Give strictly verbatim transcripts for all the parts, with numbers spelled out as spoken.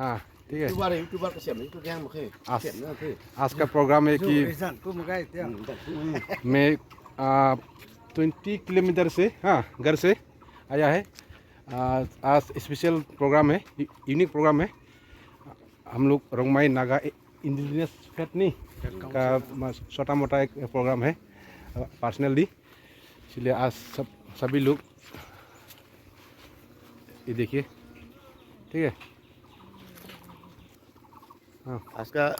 हाँ, ठीक है। YouTuber है, YouTuber का सेम है, तो क्या हम खे, आज- सेम ना थे। आज का प्रोग्राम है कि Zan kum kai tia. मैं आ, ट्वेंटी किलोमीटर से, हाँ, घर से आया है। आ, आज स्पेशल प्रोग्राम है, यूनिक प्रोग्राम है। हम लोग रोंगमई नागा इंडिजिनस फेट नहीं का म- छोटा मोटा एक प्रोग्राम है पर्सनली, इसलिए आज सब सभी लोग ये देखिए, ठीक है। आज का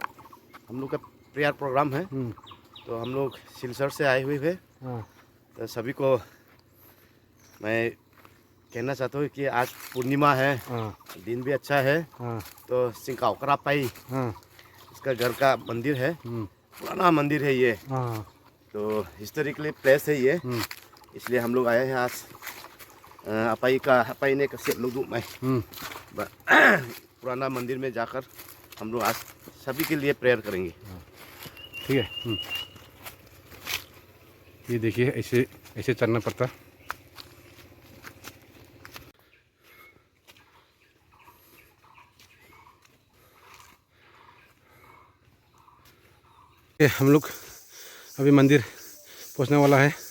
हम लोग का प्रेयर प्रोग्राम है। हम्म, तो हम लोग सिलचर से आए हुए हैं। हाँ, तो सभी को मैं कहना चाहता हूँ कि आज पूर्णिमा है, हाँ, दिन भी अच्छा है। हाँ, तो सिंकाव करापाई हाँ, इसका घर का मंदिर है, हम्म, पुराना मंदिर है ये। हाँ, तो हिस्टोरिकली प्लेस है ये, हम्म, इसलिए हम लोग आए हैं आज। अ, अपाई का, अपाई ने का सेम लोग में हम्म, ब- पुराना मंदिर में जाकर हम लोग आज सभी के लिए प्रेयर करेंगे। ठीक है। हम्म। ये देखिए, ऐसे ऐसे चलना पड़ता। ये हम लोग अभी मंदिर पहुंचने वाला है।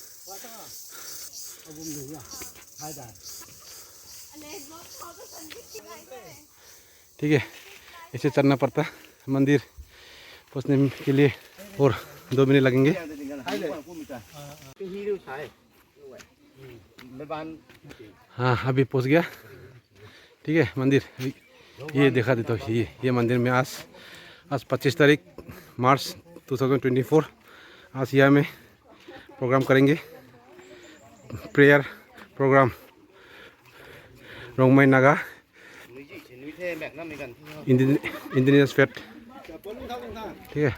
ठीक है, ऐसे चलना पड़ता मंदिर पहुंचने के लिए, और दो मिनट लगेंगे। हाँ, अभी पहुंच गया। ठीक है, मंदिर ये दिखा देता हूँ। ये ये मंदिर में आज आज पच्चीस तारीख March two thousand twenty four. आज यहाँ में प्रोग्राम करेंगे, prayer programme, Rongmei Naga indigenous fate. ठीक है,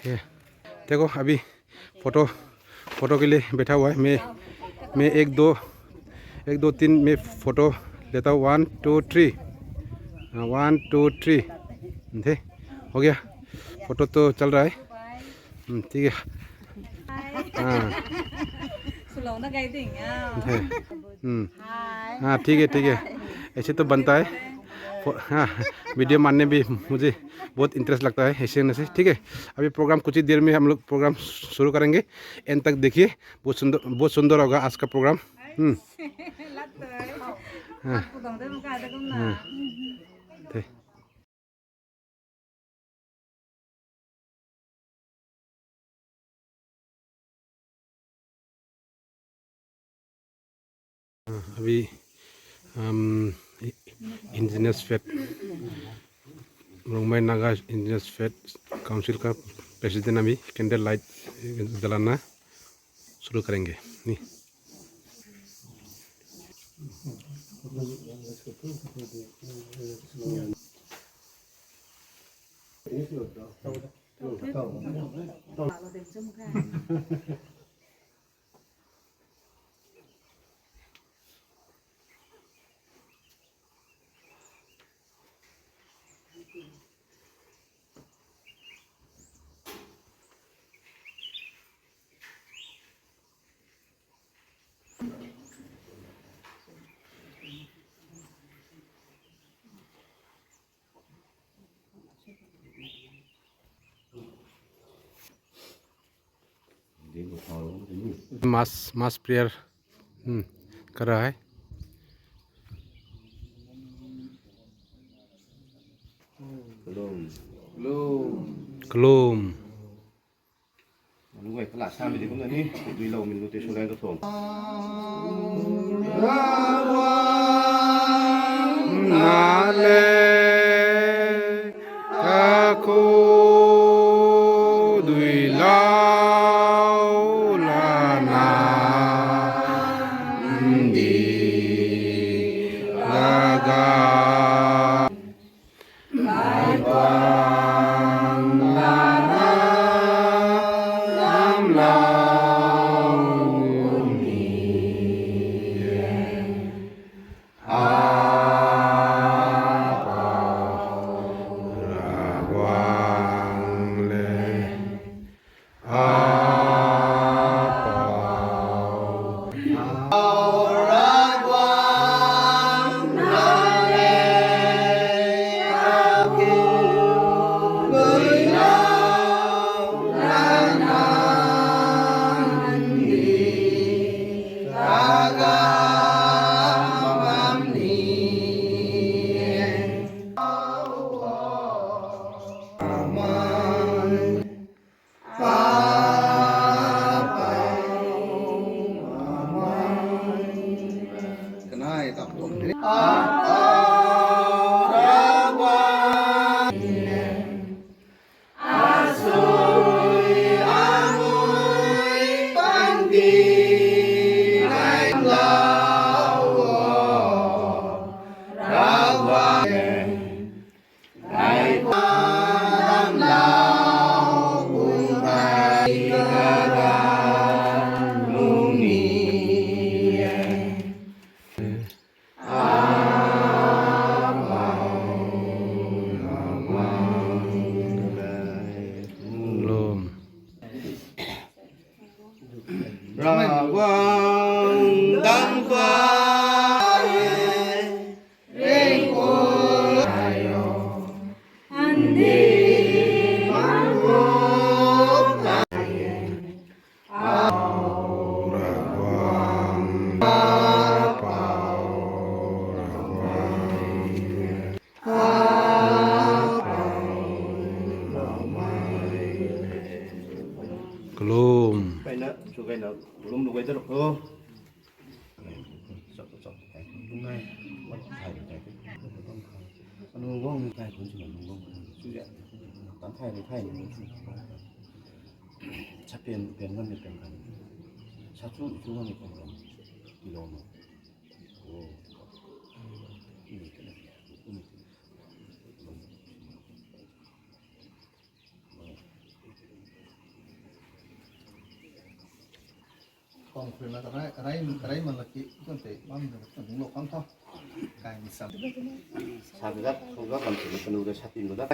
ये देखो, अभी फोटो फोटो के लिए बैठा हुआ है। मैं मैं एक दो एक दो तीन में फोटो लेता हूँ। One two three, one two three. थे, हो गया, फोटो तो चल रहा है। हम्म, ठीक है। हाँ। Sulong na gai ding ya. थे। हम्म। Hi. हाँ, ठीक है, ठीक है, ऐसे तो बनता है। फो- हाँ, वीडियो मारने भी मुझे बहुत इंटरेस्ट लगता है ऐसे होने से। ठीक है, अभी प्रोग्राम कुछ ही देर में हम लोग प्रोग्राम शुरू करेंगे। एंड तक देखिए, बहुत सुंदर, बहुत सुंदर होगा आज का प्रोग्राम। हम्म। Lat tei. हाँ। Pudong de maka de kum na. हाँ। थे। हाँ, अभी हम indigenous fate, Rongmei Naga indigenous fate council का प्रेसिडेंट अभी कैंडल लाइट जलाना शुरू करेंगे। नहीं। मास मास प्रेयर हम्म, कर रहा है। क्लोम। Nungai kala sami di kumna ni dui lou min lu te sulang ka thong. Nale kaku dui lou lana di laga. Ravguangc dang khou Kalum. Kaina, su kaina, kalum lu kai ta ruk tho. Anu guang ni kai khun sina anu guang. Su ya. Tan thai ni thai ni. Sa pian pian ngam ni pian kan. Sa chu chu ngam ni pian kan. Kilo mo. Oh. Ini kena. Ini kena. Kong khrui na karai, karai, karai man laki, kun te, bam na, kun lo khang tho. Kai ni sam. Sa gat, kong gat lam sini kanu de sa tin lo da.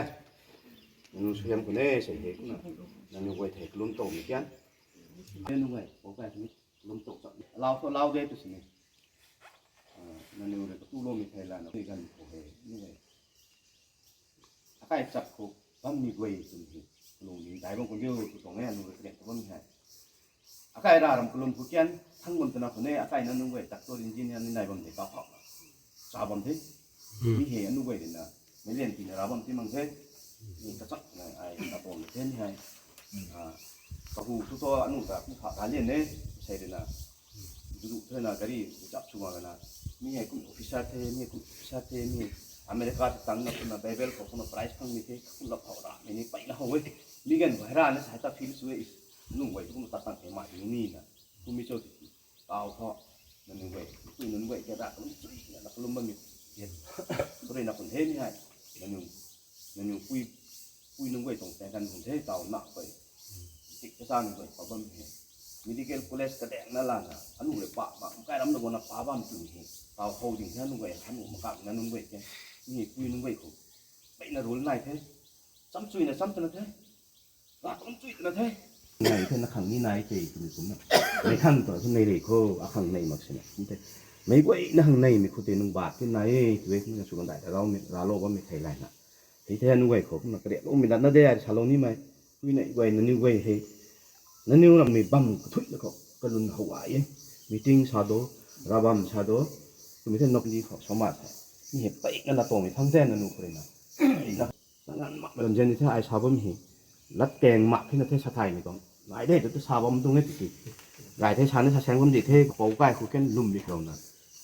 Nanu suyam kune, sei he kuna. Nanu guay thei kalum to mi kian. Nanu guay, ko kai sini kalum to chap. Lau to lau de tu sini. Ah, nanu re katu lo mi thei la na, ni gan ko he, ni guay. Akai chap khou bam ni guay tun hi, kalung ni dai bam khou diu tu tuang e, anu rui kariak ta bam hei. Akai ra ram kalum khou kian, thang bam twna khou ne, akai na nunc guay doctor engineer ni nai bam de ka phau. Sa bam the. Mi hei anu guay rui na, mei lian tina ra bam ti mang the. Ni kachak na, ai, ka pom the ni hei. Ah, kahu tu to anu ta, ku pha ka lian ne, sei rui na. Zuru the na gari chap sw mak na. Mi hei kum officer the, mi hei kum officer the, mi hei America ta tang na kumna Bible khou kumna prize phang mi the, kum lap khou ra, mi ni pai na how e. Mi gan khou hei ra na sa ta feel sw e. Nunc guay tu kum ta tang the ma ni na. Kum mi cho ti. Tau tho. Nanu guay, tu nanu guay ke ra, kum chui na, na kalum bam mi. Sorry na kun he mi hei. Nanu Nanu pui, pui nunc guay tuang tei kan hun the tau na guay. Tik ta sa nunc guay pa bam he. Medical college ka deng na la na, anu le pa ma, kai ram na guang na pa bam tu he. Tau hou ding the nunc guay, anu makak na nunc guay ke. Ni pui nunc guay khou. Bai na rule nai the. Cham chui na cham ta na the. Ra kum chui ta na the. Nai the na khang ni nai te, tu ni kum na. Nai khang to, tu nai le khou, a khang nai mak sina. Ni the. Mei guay na khang nai mi khou te nung bat ti nai, tu e, nung su kan dai ta rau mi, ra lo bam mi thei lai na. Hei the anu guay khou, kumna kariak lou mi dat na de, ai sa lou ni mei. Tui nei guay, naniw guay hei. Naniw ram mi bam kathuih na khou, kalun how ai e. Meeting sa do, rabam sa do. Tumi the nok di khou, so ma the. Mi hei pei na la tong mi thang the nanu khou rui na. Na, na ngan mak ram zen ni the ai sa bam hei. Lat keng mak hei na the sa thai mi tuang. Nai de tu sa bam tuang e tiki. Gai the sa ni sa seng bam di the, pou kai khou ken lum mi khou na.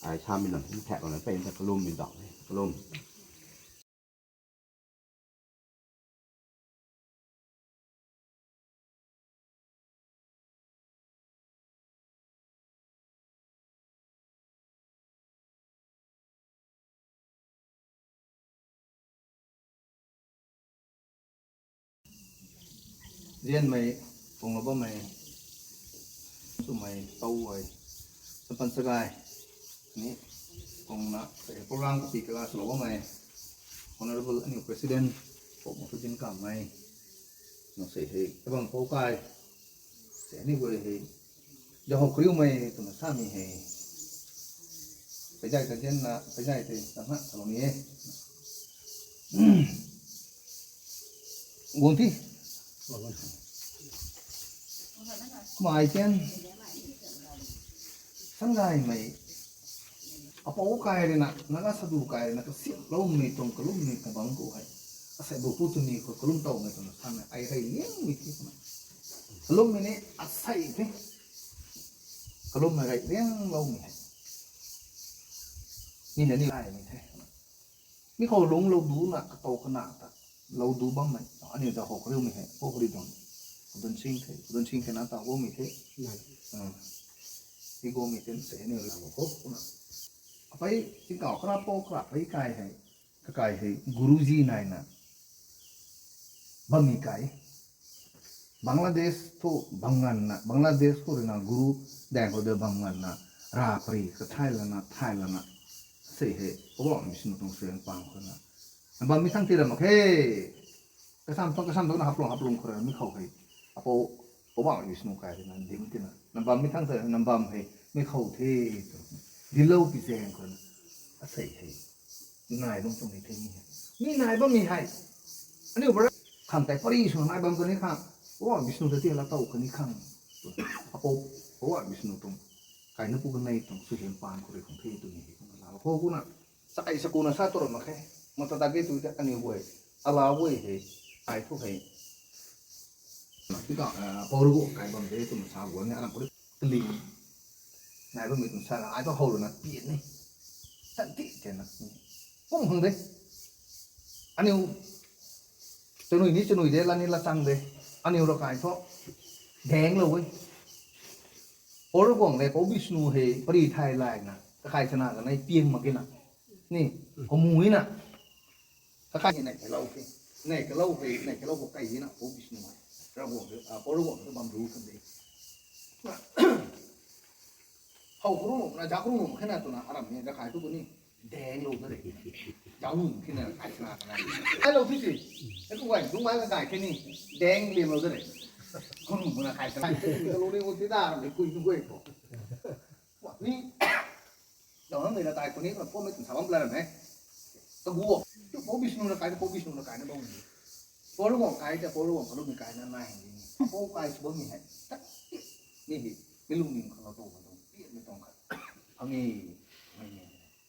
Ai sa mi lam hei thak khou na pei na kalum mi dang, kalum. Zianmei, kung lou bammei, swmei, tau ai, sapan sagai, ni, kung na, program kapi kala swlou bammei, Honorable aniu President, Pok Mukthudin Kamei, nung sei hei, tabang pou kai, sei aniu guay hei, Jahou kariumei twna samei hei. Peizai ta zianna, peizai tei ta na salou ni e. Guang thi. Kumai tian. Sangaymei. Apou kai rui na, Naga sadu kai rui na, kasiamloumei tuang kalummei kabang khou hei. Asei bu pu tuni khou kalum tawmei twna samei. Ai rey liangmei thi kumei. Kalummei ni asei the. Kalum na rey liangloumei hei. Ni na ni ai ni the. Mi khou lungc lou du na katou kana ta lou du bam mei. Ani da ho kariu mi he. Ho kariu don. Don sing the. Don sing the na ta ho mi the. Hmm. Ni go mi ten se ni la ho na. Apai sing kau kara po kara pai kai he. Kakai he Guruji nai na. Bam mi kai. Bangladesh thu bam nganvna, Bangladesh khou rui na guru daeng khou de bam nganvna, ra pari ka thai lana, thai lana. Sei he, Poubauhmei Vishnu tuang suaihiam paan khou na. Na bam mi thang ti ra mak he. Kasam tuang, kasam tuang na haplung, haplung khou rui na mi khou he. Apo, Poubauhmei Vishnu kai rui na, dim ti na. Na bam mi thang ti ra, na bam he, mi khou the, tu. Dilou pi zaeng khou na. Asei he. Nai bam tuang ni the mi he. Mi nai bam mi hei. Aniu bara khang tei pari sw nai bam kani khang. Poubauhmei Vishnu ta ti la tow kani khang. Apo, Poubauhmei Vishnu tuang. Kai na pu kanei tuang suaihiam paan khou rui khang the tu ni he. Kung la ho ku na. Sa kai sa ku na sa tu ra mak he. Mata ta ge tu ta aniu guay. Ala guay he. Ai thu he. Ti ka, ah, Poubauhmei kai bam de tu na sa guan ni aram khou rui. Kali. Nai bam mi tuang sa ai thu hou rui na pi ni. Tan ti te na. Kum hang de. Aniu. Chanui ni chanui de, la ni la chang de. Aniu ra kai thu. Daeng lou e. Poubauhmei guang le, Pou Vishnu he, pari thai lai na. Kakai chana kanei piang mak e na. Ni, kamu e na. Kakai ni nai kalou ke. Nai kalou ke, nai kalou ko kai e na, Pou Vishnu he. Ra guang de, ah, Poubauhmei guang de bam ru kan de. Hou kuru, na ja kuru, khe na tu na, aram ni, ra kai tu ku ni. Daeng lou ta de. Daeng lou khe na, kai sa na, kai na. Kai lou tu si. E ku guay, dung guay ka kai khe ni. Daeng liam lou ta de. Kuru na kai sa na. Kai sa ni, ka lou ni, u ti da, ni kui tu guay ko. Wa, ni. Daeng lou ni na kai ko ni, na po me tun sa bam pla ram he. Ta gu. Tu Pou Vishnu na kai, Pou Vishnu na kai na bam ni. Poubauhmei guang kai, ta Poubauhmei guang ka lou ni kai na nai ni. Pou kai su bam ni he. Ta. Ni hi. Mi lung ni ka lou tu, ka lou. Pi mi tuang ka. Ang ni. Ang ni.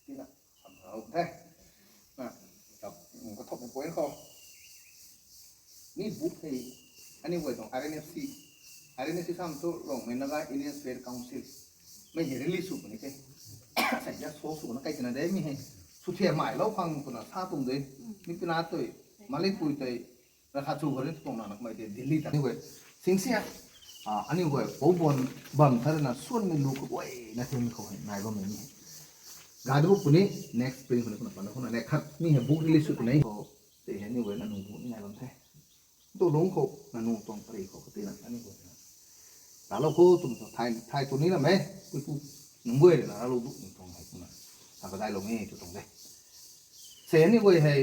Ti na. Samrau the. Na, tap, ka thop point khou. Mi book hei, aniu guay tuang R N F C. R N F C sam thu Rongmei Naga Indian Students' Council. Mei hei release sw puni the. Sai ja so sw na kai tina de mi hei. Sw thiam mai lou khang puna sa tung de. Mi pina tui, Malipui tui, Rakha chu khou rin tuang na nak mai de Delhi ta. Aniu guay, singsia, ah, aniu guay, Poubauhmei bam thar na suan mi lu khou guay na the mi khou hei, nai bam mi ni. Ga du puni, next spring khou ni kuna pana kuna, next khat mi hei book release sw puni. Khou, te hei aniu guay na nung bu ni nai bam the. Tu lung khou, na nung tuang pari khou, kati na, aniu guay na. Ra lou khou, tum tu, thai, thai tu ni na me, kui pu, nung guay na, ra lou du, nung tuang hei kuna. Sa ka dai lou me, tu tuang de. Se aniu guay hei,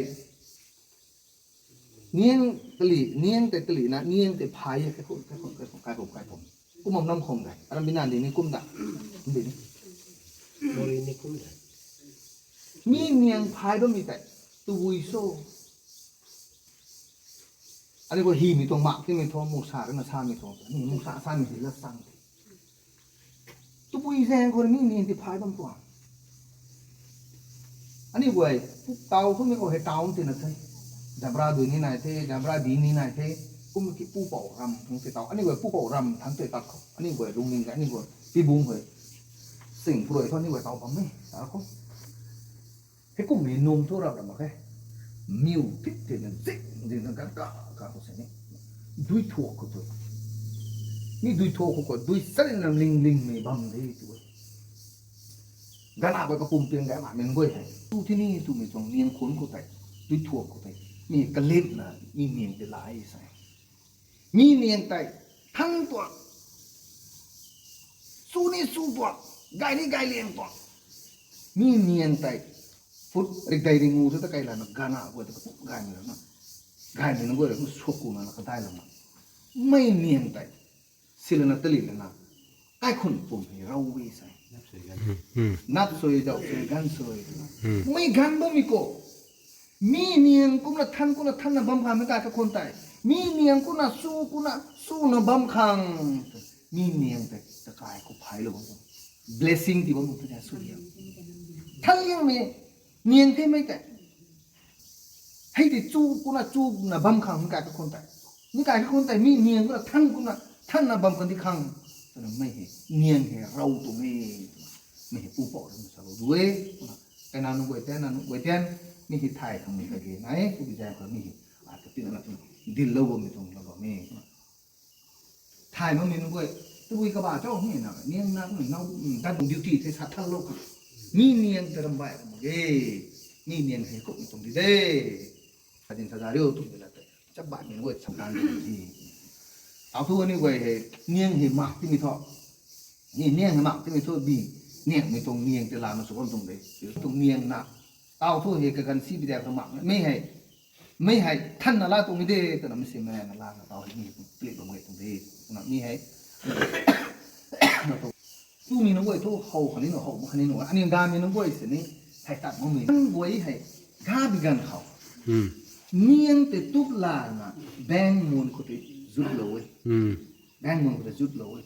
Niang kali, niang tei kali na, niang tei phay e, kaikhun, kaikhun, kaikhun, kaikhun, kaikhun. Kum bam nam khom dai. Aram bina di ni kum da. Di ni. Mori ni kum da. Mi niang phay bam mi tei. Tabui so. Ani ko hi mi tuang mak ti mi tuang musa rui na sa mi tuang. Ni musa sa mi hi la sang ti. Tabui zaeng khou mi niang ti phay bam tuang. Ani guay, pu tau kum mi khou hei town ti na the. Jabra dui ni nai the, jabra di ni nai the. Kum ki pu pou ram thang te tau. Ani guay pu pou ram thang te tau khou. Ani guay lungning ka, ani guay pi bung khou. Sing puroi tho ani guay tau bam ni. Sa khou. Hei kum mi num thu rap rap mak khe. Miu thik thik na zik zik na gan ka ka khou se ni. Dui thuak khou tu. Mi dui thuak khou khou dui sari na ling ling mi bam de tu. Gana guay kapum piang gay ma min guay hei. Tu ti ni tu mi tuang niang khun khou tei. Dui thuak khou tei. Mi kalip na mi niang ti lai sai. Mi niang tei, thang tuang, su ni su tuang, gay ni gay liang tuang. Mi niang tei, phut rik dai ring ngu thu ta kai lana gana guay ta kapum gay mi lana. Gay mi na guay ta suak ku na na kadai lana. Mi niang tei, si lana tali lana. Kaikhun pum hei rau wi sai. Nap sui, dau sui, gan sui. Mi gan bam mi ko. Mi niang kumna than, kumna than na bam khang mi kai kakhun tei. Mi niang kumna su, kumna su na bam khang. Mi niang tei, ta kai khou phay lou bam. Blessing ti bam tu na su liang. Than liang mi, niang tei mei tei. Hei tei chu kumna chu na bam khang mi kai kakhun tei. Mi kai kakhun tei, mi niang kumna than kumna, than na bam khang di khang. Tuna mei hei, niang hei rau tu mei. Mei hei pu pou rui sa lou dui. Kumna, Kaina nunc guay tian, na nunc guay tian, mi hei thay khang mi kage nai, tu bi zang khang mi hei, a, ka tin na tu, dil lou bam mi tuang lou bam mi. Thay ma mi nunc guay, tu bui kaba cho, mi na, niang na, mi na, mm, dat duty the sa thal lou khang. Mi niang ta ram bai ram ge, mi niang hei kup mi tuang di de. Sa din sa za riu tu bi la te. Chap bai mi nunc guay sam tan di. Tau thu ni guay hei, niang hei mak ti mi tho. Ni niang hei mak ti mi tho bi, niang mi tuang niang te la na su bam tuang de. Tuang niang na. Tau thu hei kaganv si bi de ka mak. Mi hei, mi hei, than na la tuang mi de, twna mi si mi na la na tau hei mi tuang, tuang, tuang, tuang de. Twna mi hei. Tu mi nunc guay thu how khatni nu, how mak khatni nu, aniu ga mi nunc guay sini, hei tat mak mi nunc guay hei, ga bi ganv khou. Hmm. Niang tei tup la na, bank mun khou tei zut lou e. Hmm. Bank mun khou tei zut lou e.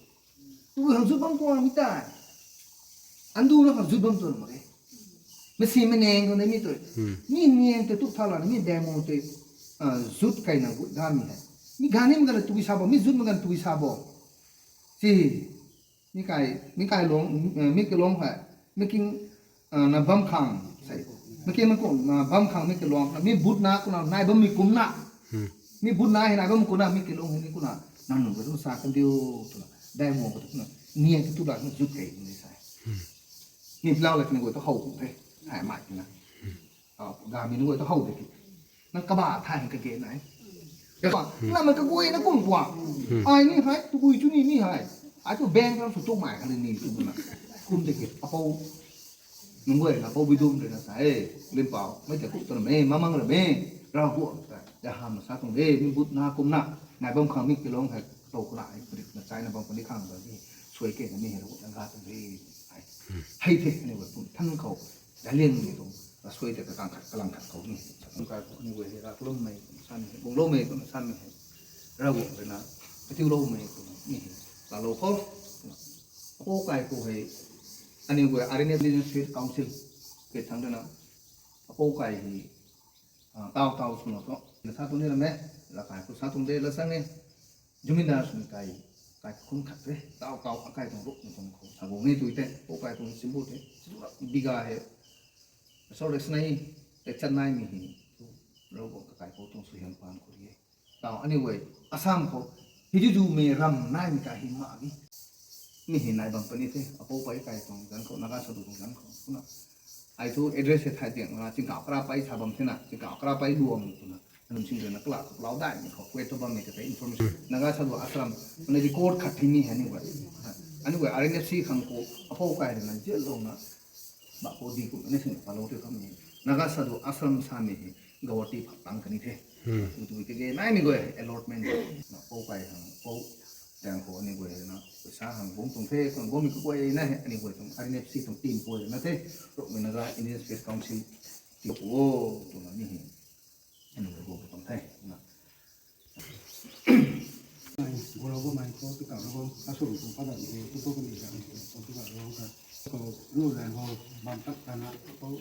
Tu hang zut bam tuang mi tai. Andu na khang zut bam tuang mak e. Masi maneng khou na mi tu. Hmm. Mi niang tei tup tha la na, mi bank mun tei, ah, zut kai na gut ga mi hei. Mi ga ni mi ga na tu bi sa bo, mi zut mi ga na tu bi sa bo. Si. Mi kai, mi kai luang, eh, mi kai luang hei, mi king, eh, na bam khang, sei. Mi king na kum, na bam khang mi kai luang, mi but na kuna, nai bam mi kum na. Hmm. Mi but na hei nai bam kum na, mi kai luang hei ni kuna, nang nunc ka tu sa kan diu, tu na, dai mo ka tu na, niang tu tu la, tu zut kai, ni sai. Hmm. Ni plau la, ni guay tu how kum the, hai mai na. Ah, ga mi nunc guay tu how de ki. Nang kaba thay hang kage nai. Kaba, hmm, na man kaguay na kum kuang. Hmm. Ai ni hai, tu gui chu ni ni hai. Ai tu bank ram su tuk mai kali ni tu na. Kum de ki, apou. Nunc guay na apou bidum de na sa, eh, limpau. Mei te kum tu na me, mamang ra me. Rau guang ta. Ya ham sa tuang de, mi but na kum na. Nai bam khang mi kai luang hai, tou kuna, ai, prik na chai na bam kani khang ba ni. Suai ke na mi hai, rau guang ta ga tuang de. Hai. Hmm. Hai the, ni guay kum thang khou. Daliang ni tuang, asuai tei kakang khat, kalang khat khou ni. Sa tuang kai khou ni guay hei, rak lum mei, san mei, bung lou mei, tuang san mei hei. Ravguangc rui na, katiu lou mei, tuang ni hei. Lalou khou. Apou kai khou hei, aniu guay R N F Indigenous Faith Council, ke thang rui na, apou kai hei, ah, tau tau sw na khou. Na sa tuang ni lam e, la kai khou sa tuang de, la sang e. Jumina swn kai, kai khun khat the, tau tau akai tuang ruk ni tuang khou, sa guang e tui te, apou kai tuang simbu te, simbu la biga hei, sor de snai, te chan nai mi hei, tu, Ravguangc kakai khou tuang suaihiam paan khou ri e. Tau, anyway, Assam khou, hei di du mei ram nai mi kai hei ma ni. Mi hei nai bam puni the, apou pai kai tuang zanc khou, Naga Sadhu tuang zanc khou, kuna. Ai thu address hei thai diang na, Chingkau Kara pai sa bam the na, Chingkau Kara pai luang tu na. Anun sing rui na kala khou plau dai ni khou, kuet tu bam ni kata information. Naga Sadhu Ashram, na record khat thei ni hei ni guay. Ani guay R N F C khang khou, apou kai rui na, jail lou na, ba khou di kum na sing palou tei kham ni. Naga Sadhu Ashram sa ni hei, Guwahati phat tang kani the. Hmm. Tu tu kage, nai ni guay, allotment, na apou kai khang, apou, tang khou ani guay na, paisa khang bung tuang the, khang bung mi kaguay na hei, ani guay tuang R N F C tuang team guay na the, ruk mi Naga Indigenous Faith Council, ti pu o, tu na ni hei. Aniu guay guang tuang the, na. Nai, guang lou bammei khou, tikau lou bam, asum khou padan khou, tu tu kani da, khou tikau lou bam kha. Khou, lu lan khou, bam tak ta na, khou,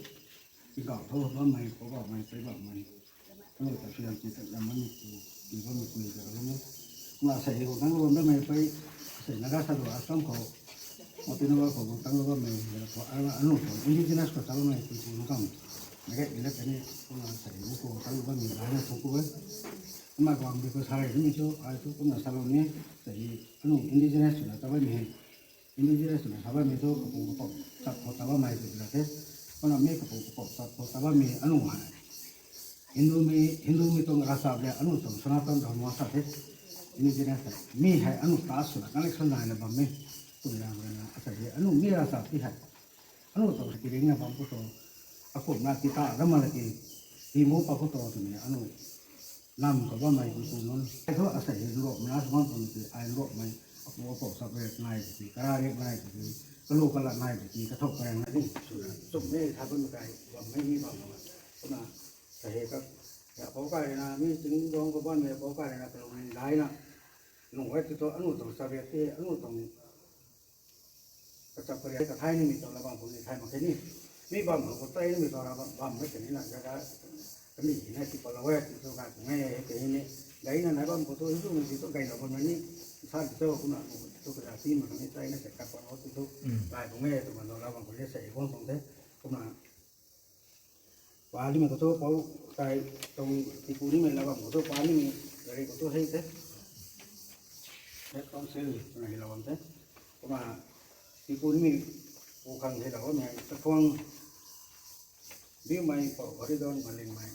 tikau tho bammei, khou bammei, sei bammei. Aniu ta suaihiam ti tak lam bammei khou, ti bammei khou ni ta lou bam. Nga sei khou, nang lou bam bammei pei, sei Naga Sadhu Ashram khou, Mati na ba khou tang lou bammei, khou, a, anu khou, indigenous khou tang loumei, khou, khou, khou, na gai, na kani, khou, na sa, khou, khou, tang lou bammei, na, na, khou, khou, ama guang bi khou sa rei, mi cho, ai, khou, khou, na sa lou ni, sa hi, anu, indigenous na tang bammei, indigenous na sa bammei cho, khou, khou, khou, sap khou tang bammei, khou, na te, khou, na mi, khou, khou, khou, sap khou tang bammei, anu hai. Hindu mi, Hindu mi tuang rasa le, anu tuang Sanatan Dharma sa the. Indigenous hei. Mi hei anu ta swna connection nai na bammei. Kum yang rui na, asa hei, anu mi rasa ti hei. Anu tuang hei ti ring na bam khou tu. Akum na ti ta, rama na ti. Ti mu pa khou tu, tu ni anu. Nam khou bammei tu tu nun. Ai thu asa hei, rok na sa bam tu ni ti, ai rok mei. Apu apu sa pe nai ti, kara rik nai ti, kalu kala nai ti, kathok karang nai ti. Swna, sum ni, tha bam kai, bammei ni bam na. Swna, Sa hei ka, ya pou kai rui na, mi ching duang khou bammei pou kai rui na, kalung ni dai na. Nung hei tu tu, anu tuang sa riak ti, anu tuang kachap kariak ka thai ni mi tuang la bam khou ni thai mak khe ni. Mi bam khou tei ni mi tuang la bam, bam mak khe ni na, jaga, kami ni na ti pa la we, ti tu ka, ngai hei khe ni. Dai na, nai bam khou tu, tu mi ti tu, gai la bam ni, sa ti tu, kumna, tu ka ti mak ni, tei na, se ka pa la, ti tu, Mm. lai khou ngai, tu ma la bam khou ni, sa hei guang tuang the, kumna, Pali mei khou tu pou tai tuang tipu nimei la bam khou tu pali mei gari khou tu hei the. Head council na hi la bam the. Kumna tipu nimei pu khang hei la bam hei Chakhuang Biumei Pou Horidon Malingmei.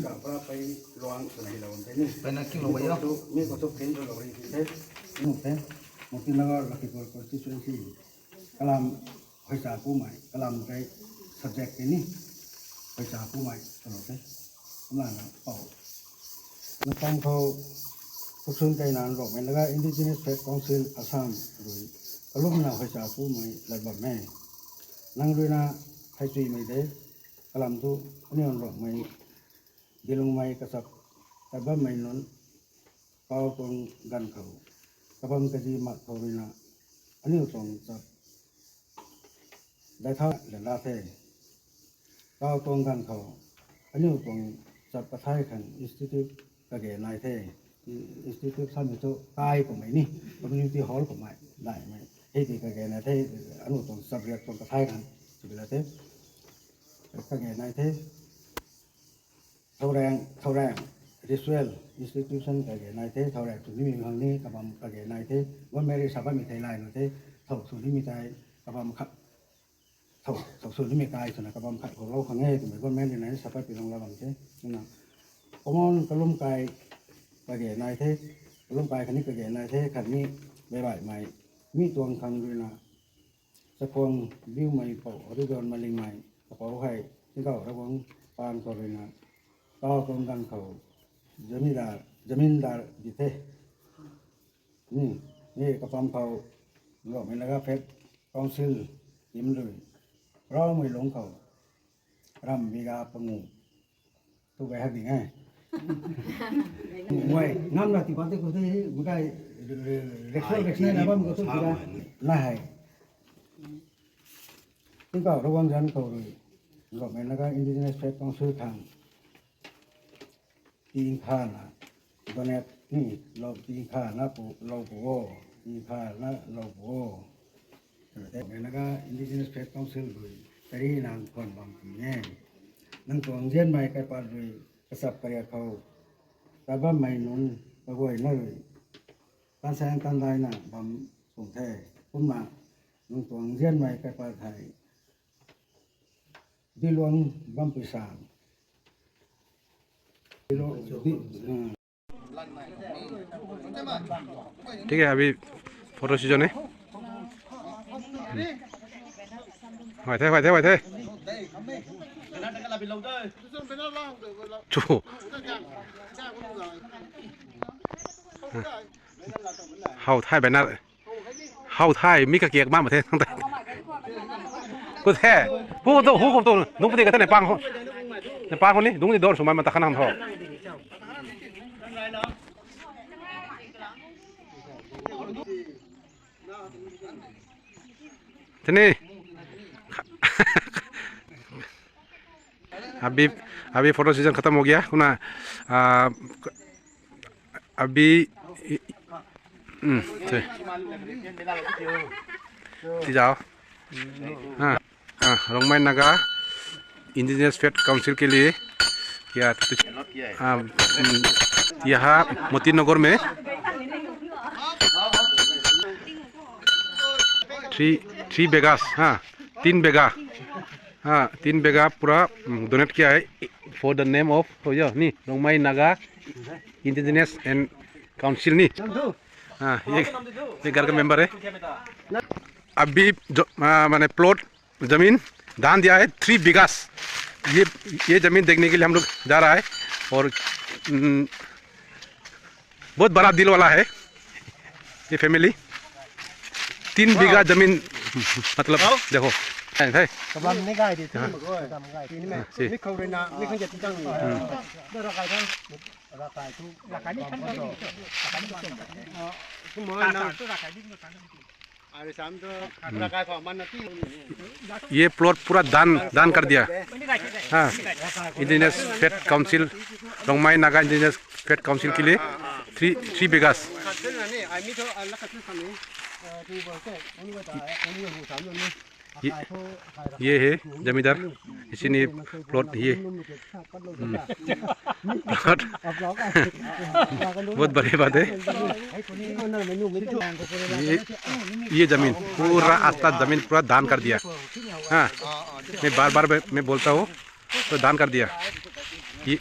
Ka pra pei luang swna hi la bam the ni. Pei na king lo wai yo. Mi khou tu print lo ri the. Mu the. Motinagar Lakhipur constituency. Kalam Hoicha Pumei, kalam tei subject tei ni Hoicha Pumei twna the. Kumna na pou. Nang pang khou Khuksun Kainan Rongmei Naga Indigenous Faith Council Assam rui kalumna Hoicha Pumei lat bam e. Nang rui na thei chuimei de, kalam tu aniu Rongmei, Dilungmei kachap tat bammei nunc, kau tuang ganv khou, kabam kazi mak khou rui na, aniu tuang chap dai thau lana the. Kau tuang ganv khou, aniu tuang chap kathai khang institute kage nai the. Institute samei tu kai kummei ni, community hall kummei, daimei. Hei di kage nai the, aniu tuang chap riak tuang kathai khang, sibila the. Kage nai the. Thourang, Thourang, ritual institution kage nai the, Thourang sw nimei hang ni kabam kage nai the, government rui sa bammei thei lai nu the, thou sw nimei tei kabam khat, thou, thou sw nimei kai swna kabam khat khou lou khang e twmei government rui nai sa pat pi lung la bam the. Kumna common kalum kai kage nai the, kalum kai khatni kage nai the, khatni baibaihmei, mi tuang khang rui na, Chakhuang Biumei Pou Horidon Malingmei, kapou hei, Tingkauh Ravguangc paan khou rui na, kau tuang ganv khou, zamindar, zamindar di the. Ni, ni kapam khou, Rongmei Naga Faith Council, team rui, Raumei lungc khou, ram biga pangu, tu gai hak ding e. Wai, ngam na ti bam te khou te, makai, re-, re-, reaction, reaction na bam khou tu tira, na hei. Tingkauh Ravguangc zanc khou rui, Rongmei Naga Indigenous Faith Council khang, tingkha na, donate ni, lou tingkha na pu, lou pu o, tingkha na lou pu o. Rongmei Naga Indigenous Faith Council rui, tari nang khwan bam pi e. Nang tuang zianmei kaipat rui, kachap kariak khou, tat bammei nunc, kaguayna rui, tan saeng tan daina bam sung the, kumna, nang tuang zianmei kaipat hei, diluang bam pui sa. Diluang, di, ठीक है, अभी photo season है। हम्म। Huay the, huay the, huay the. Chu. How thay banner. How thay mi kakiak ma ma the nang ta. Ku the. Hu to, hu ko to. Nung pati ka ta ne pang ho. Ne pang ho ni, dung ni dor sumai ma ta khanang tho. Tene. अभी, अभी photo season खत्म हो गया, है ना? आ, अभी, हम्म, ठीक। ठीक जाओ। हाँ, हाँ, रोंगमई नागा इंडिजिनस फेथ काउंसिल के लिए क्या, आ, हम्म, यहाँ मोती नगर में थ्री, थ्री बीघास, हाँ, तीन बीघा। हाँ, तीन बीघा पूरा, हम्म, डोनेट किया है for the name of, oh, यो, नहीं, रोंगमई नागा इंडिजिनस एंड काउंसिल नहीं। हाँ, ये, ये घर का मेंबर है। अभी जो, आ, मैंने प्लॉट, जमीन दान दिया है, थ्री बीघास। ये, ये जमीन देखने के लिए हम लोग जा रहा है। और, हम्म, बहुत बड़ा दिल वाला है ये फैमिली। तीन बीघा जमीन, मतलब, देखो, है, है। Kabam ni gai di, हाँ। Kabam gai di. हाँ, जी। Mi khou rui na, mi khang jat tang. हम्म। Rakai thang. Rakai tu. Rakai ni thang. Kumna. ये प्लॉट पूरा दान, दान कर दिया। हाँ, indigenous faith council, Rongmei Naga indigenous faith council के लिए थ्री, थ्री बीघास। ये, ये है जमींदार। इसी नहीं, प्लॉट ये। हम्म। प्लॉट। बहुत बड़ी बात है। ये, ये जमीन पूरा, आस्था जमीन पूरा दान कर दिया। हाँ, मैं बार बार मैं, मैं बोलता हूँ, तो दान कर दिया। ये,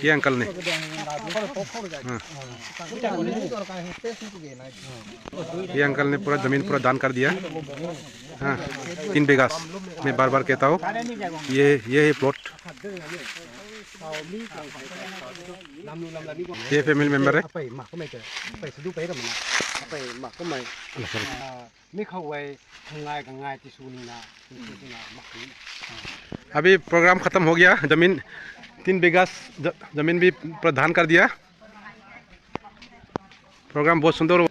ये अंकल ने। हाँ। ये अंकल ने पूरा जमीन पूरा दान कर दिया। हाँ, तीन बीघा। मैं बार बार कहता हूँ, ये, ये है प्लॉट। ये फैमिली मेंबर है। अभी प्रोग्राम खत्म हो गया। जमीन, तीन बीघा ज-, जमीन भी प्रदान कर दिया। प्रोग्राम बहुत सुंदर हुआ।